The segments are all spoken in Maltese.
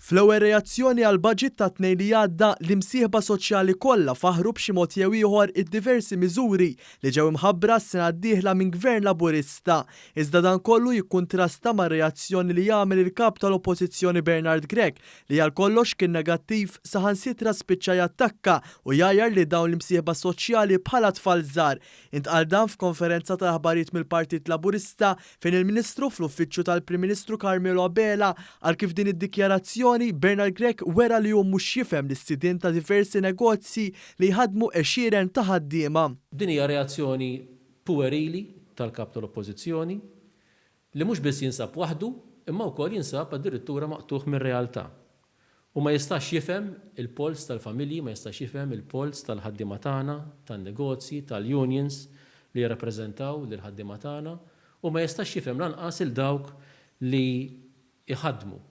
Fl-ewwel reazzjoni għall-baġit tat-Tnejn li għadda, l-imsieħba soċjali kollha faħħru b'xi mod jew ieħor id-diversi miżuri li ġew imħabbra s-sena d-dieħla minn Gvern Laburista. Iżda dan kollu jikkuntrasta mar-reazzjoni li għamel il-Kap tal-Oppożizzjoni Bernard Grech li għal kollox kien negattiv saħansitra spiċċa jattakka u jgħajjar li dawn l-imsieħba soċjali bħala tfal żgħar. Intqal dan f'konferenza tal-aħbarijiet mill-Partit Laburista fejn il-Ministru fl-Uffiċċju tal-Prim Ministru Carmelo Abela qal kif din id-dikjarazzjoni Bernard Grech wera li hu mhux jifhem lis-sidien ta' diversi negozji li jħaddmu għexieren ta' ħaddiema. Din hija reazzjoni puwerili tal-Kap tal-Oppożizzjoni li mhux biss jinsab waħdu imma wkoll jinsab addirittura maqtugħ mir-realtà. U ma jistax jifhem il-polz tal-familji, ma jistax jifhem il-polz tal-ħaddiema tagħna, tan-negozji, tal-unions li jirrappreżentaw lill-ħaddiema tagħna u ma jistax jifhem lanqas 'il dawk li jħaddmu.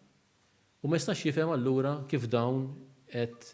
U ma jistax jifhem allura kif dawn qed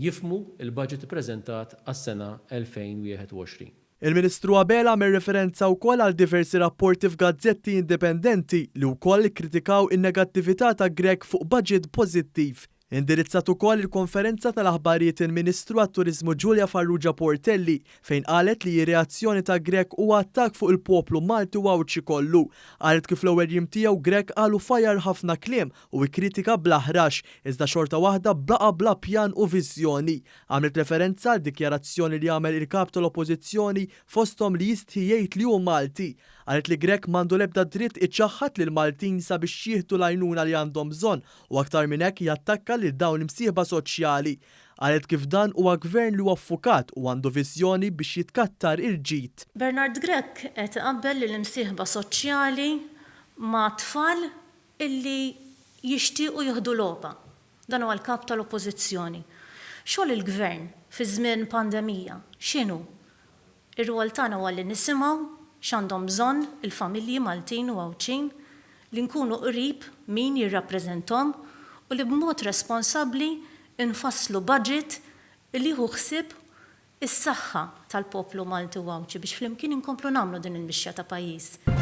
jifhmu l-budget ippreżentat għas-sena 2021. Il-Ministru Abela għamel referenza wkoll għal diversi rapporti f'gazzetti indipendenti li wkoll ikkritikaw in-negattività ta' Grech fuq budget pożittiv. Indirizzat ukoll il-konferenza tal-aħbarijiet il-Ministru għat-Turiżmu Julia Farrugia Portelli fejn qalet li ir-reazzjoni ta' Grech huwa attakk fuq il-poplu Malti u Għawdxi kollu. Qalet kif l-ewwel jiem tiegħu Grech qal u fajjar ħafna kliem u ikkritika bl-aħrax, iżda xorta waħda baqa' bla pjan u viżjoni. Għamlet referenza għal dikjarazzjoni li għamel il-Kap tal-Oppożizzjoni fosthom li jistħi jgħid li hu Malti. Qalet li Grech m'għandu l-ebda dritt iċaħħad lill-Maltin sabiex jieħdu l-għajnuna li għandhom bżonn u aktar minn hekk jattakka lil dawn l-imsieħba soċjali. Qalet kif dan huwa Gvern li huwa ffukat u għandu viżjoni biex jitkattar il-ġid. Bernard Grech qed iqabbel lill-imsieħba soċjali ma' tfal illi jixtiequ jieħdu logħba. Dan huwa l-Kap tal-Oppożizzjoni. Xogħol il-Gvern fi żmien pandemija x'inhu? Ir-rwol tagħna huwa li nisimgħu x'għandhom bżonn il-familji Maltin u Għawdxin, li nkunu qrib min jirrappreżenthom u li b'mod responsabbli nfasslu budget li jieħu ħsieb is-saħħa tal-poplu Malti u Għawdxi biex flimkien inkomplu nagħmlu din il-mixja ta' pajjiż.